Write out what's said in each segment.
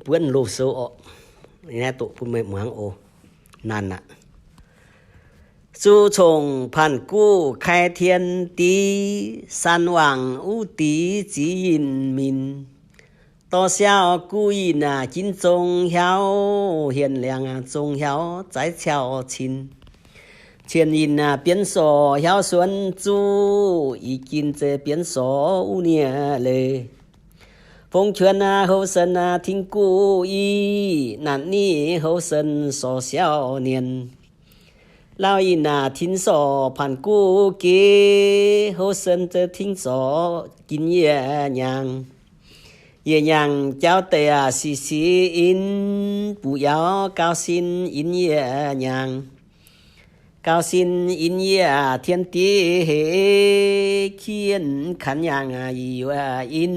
buonv loz-sou orqc. Naaiv doqc bun meih muangx oc. Naanc aqv. Zuqc congx paanc guv kai tien div, san wangc uv div ziv yinh minc. Dorh siaauh guv yinh aac, ginv zong hiauv hienx liangx, zong hiauv zaiv ciauh cin. Cien yinh aac, bienv sorc hiauv suonv zuqv, ih jin zeiz bienv sorc uv nie leiz. Fong quan aac, houv sen aac, tingv guv i, naanc ni houv sen sorc siauv nienh. Lauh yinh aac, tin sorc paanc guv geh, houv sen zeiz tingv sorc ginv yieh nyaangh. Yieh nyaangh jauv deix aac, sic sic in, buqc yaauz gauh sin in yieh nyaangh. Gauh sin in yieh tien div heix, kienh kanx nyaangh aac, yie yuoqc in.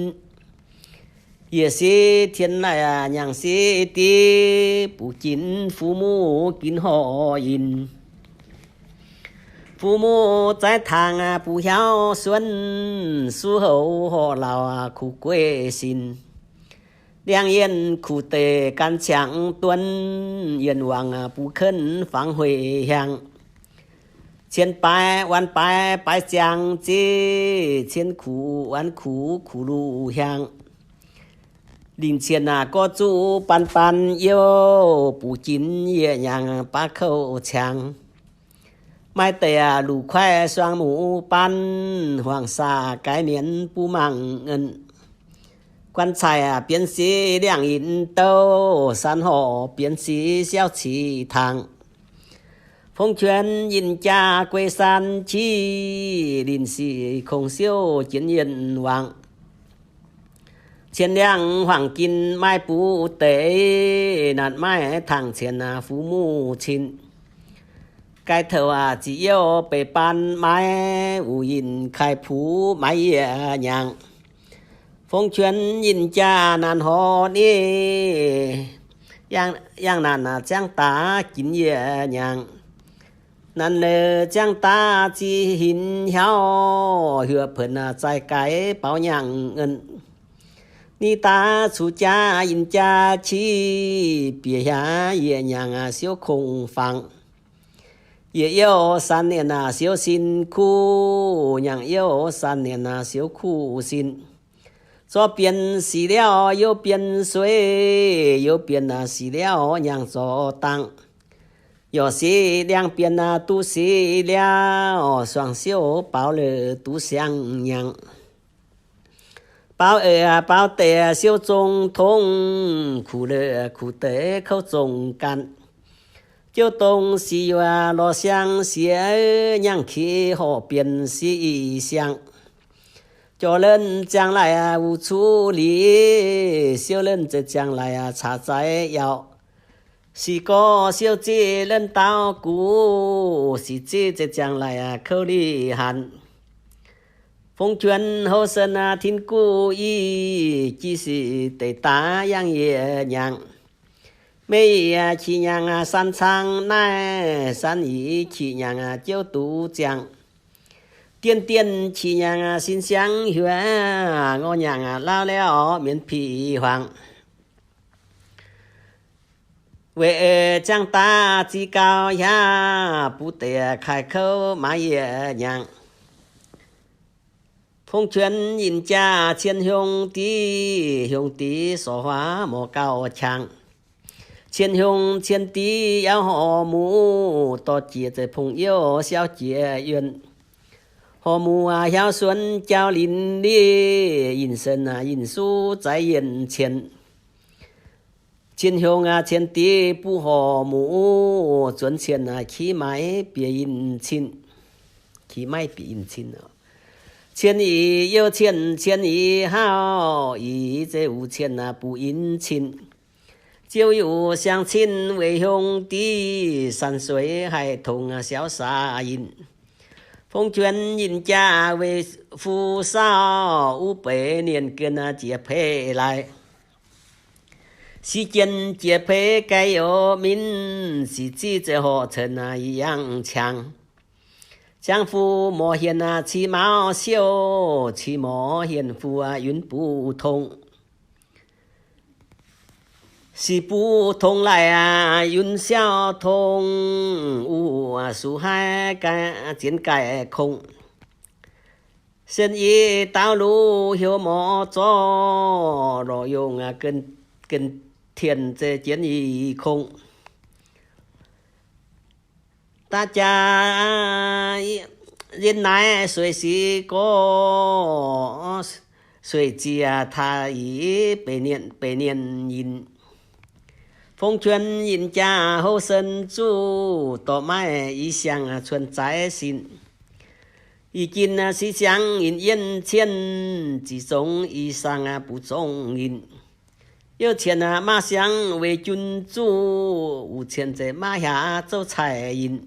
Yieh sic tien laih aac, nyaangh sic div, buqc ginv fuqv muv ginv horqc yinh. Fuqv muv zaiv tangx aac, buqc hiauv suonv, suv houc horqc lauh aac, kuv gueiv sin. Liangx yienh kuv deix gan ciangx duonv, yienh wangc aac, buqc kenv fangx hueic hiaangx. Cien baaix waanc baaix baaix ziangx ziqv, cien kuv waanc kuv kuv luv hiaangx. Lingc cien aac, gorx zuqc baan baan youh, buqc ginv yieh nyaangh baav kouv ciangx. Maaih deix aac, luqc kuaaiv suang muc baan, huaang saa gaix mienz buv mangc nqenc. Guan caic aac, bienx sic liangx yinh douh, san horqc bienx sic siauv cic tangx. Fong quan yinh jaa guei san qiv, linh sic kongx siouv jienv yienh wangc. Cien liangx huangc gin maaih buv deix, naanc maaih tangx cien aac, fuqv muv cin. Gaix touc aac, ziqc youh beic baan maiv, wuc yinh kaaix puv maiv yieh nyaangh. Fong quan yinh jaa naanc horqc ni, yangh naanc aac, ziangv daaih ginv yieh nyaangh. Naanc lez ziangv daaih ziqc hinc hiauv, hiuoqc penx aac, zaaih gaix baaux nyaangh nqenc. Ni daaih cuqv jaa yinh jaa qiv, bieqc hiaangx yieh nyaangh aac, siouv kongx fangx. Yieh youh san nienc aac, siouv sin kuv, nyaangh youh san nienc aac, siouv kuv sin. Zorqv bienx sic liauv youv bienx sueiv, youv bienx aac sic liauv nyaangh zorqv dangh. Yorc sic liangv bienx aac, duqv sic liauv, suangx siouv baaux leh duqv siang nyaangh. Baaux eix baaux deix siouv zong tong, kuv leh kuv deix kouv zong ganh. Jouv dongh sic yuoqc lorz siang siex, nyaangh kiv horqc bienx sic i siang. Jorc lenh ziangh laih wuov cuqv lic, siouv lenh zeiz ziangh laih caax zaaix yaauc. Sic gorx siouv ziqv lenh daauv guv, sic ziqv zeiz ziangh laih kouv lic hanc. Fong juonx houv sen tin guv i, jiv sic deix daav yangh yieh nyaangh. Meiv yic qiex nyaangh san cang naaiv, san yic qiex nyaangh jouv duqv ziangh. Dien dien qiex nyaangh sin siangv hiuv, ngorc nyaangh lauv liauv mienv pic huaangx. Weic ziangh daaih zi gau hiav, buv deix kaaix kouv maaiz yieh nyaangh. Fong juonx yinh jaa cien hiong div, hiong div sorc huaav mor gauh qangx. Cien hiong cien div yaav horc muc, dorh jiex zeiv pong youv siauv jiex yuonh. Horc muc hiauv suonv jauv linz liv, yinh sen yinh suv zaaix yienh cien. Cien hiong cien div buv horc muc, zuonx cien qiex maiv bieqc yinh cin. Qiex maiv bieqc yinh cin. Cien yic youv cien, cien yic hauv yic zeiv wuc cien buv yinh cin. Ziouv yuqc siang cin weic hiong div, san sueix haih tongx siauv saax yinh. Fong juonx yinh jaa weic fu saauv, uv beiz nienh gen jiex peix laaix. Sic jien jiex peix gaix youz minv, sic ziqv zeiv horc cen yic yangh qangx. Ziangv fu morc hienh cih maux siouv, cih morc hienh fu yunv buv tong. Sic buv tongx laih yunc siaauv tongx, uv suv haiv gaih zienx gaih kongx. Sen yie daauv luv heuc morz zorqv, lorqc yongh gen tien zeiz jienv i kongx. Daav jaax nzin naaiv sueih sic gorx, sueih ziec taaih i beic nienh beic nienh yinh. Fong quan yinh jaa houv sen zuqv, dorh maiv i siang cuonx zaaix sin. Ih jin sic siang yinh yienv cien, zic zongx i siang buv zongx yinh. Youh cien maiv siang weic jun zuqv, wuc cien zeiz maiv hiaax zouv caih yinh.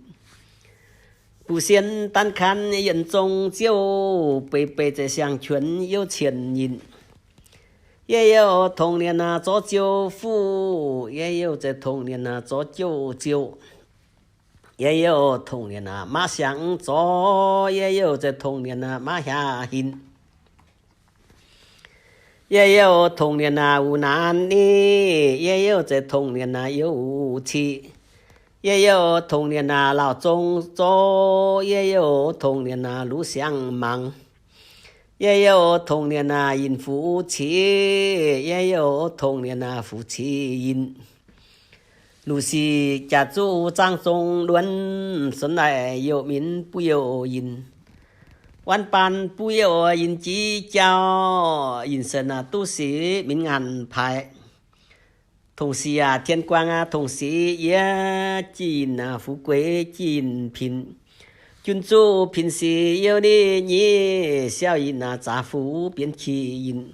Buv sien dan kan yienc zong ziouv, beiv beiv zeiz siang-quenx youh cien yinh. Yie youh tongx nienx zorv ziouv fuqv, yie youh zeiz tongx nienx zorv jouv ziouv. Yie youh tongx nienx maiv siang zorv, yie youh zeiz tongx nienx maiv hiaax hinc. Yie youh tongx nienx wuc naanc ni, yie youh zeiz tongx nienx youh ciqv. Yie youh tongx nienx lauh zong zorv, yie youh tongx nienx luv siang mangc. Yie youh tongx nienx yinh fuv ciqv, yie youh tongx nienx fuv ciqv yinh. Luc sic jaax zuqv zaang zong luonx, sunv naaic youh minv buv youh yinh. Wanv baan buv youh yinh jiv jauv, yinh sen duqv sic minv ngaanc paaix. Tongc sic aac, tien guang aac, tongc sic yie, jiex yinh fuv gueix jiex yinh pinx. Jun zuqv pinx sic youh ninh nyei, siau yinh zaax fuv bienx qiex yinh.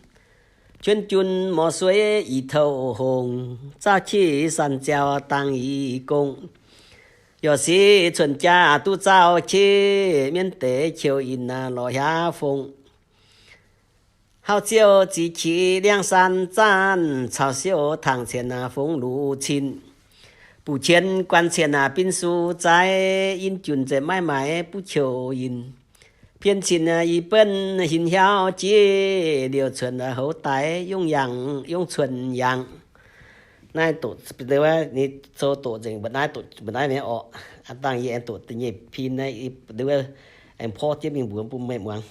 Juonv jun morz sueiv i touv hongx, zaauv qiex sanc ziaux dangh i gong. Yorc sic cuonx jaa duqv zaauv qiex, mienv deix qiouc yinh lorz hiaav fong. Hauv ziouv ziqc qiex liangv san zaanv, caux siouv tangc cien fongx luc cin. Buqc qien guan cien bin su zaaix, yinh junc zeiz maiv maaih buv qiouc yinh. Pien cin i benv hinc hiauv jiex, liouc cuonx houv daaih yungv yangh yungv cuonx yangh. Naaiv doqc, ninh zoux doqc nzengc mba'naaiv, mba'naaiv nyei orqc. Aa dangh yie aengx doqc da'nyeic pin naaiv, aengx porv jienv mingh mbuox bun meih muangx.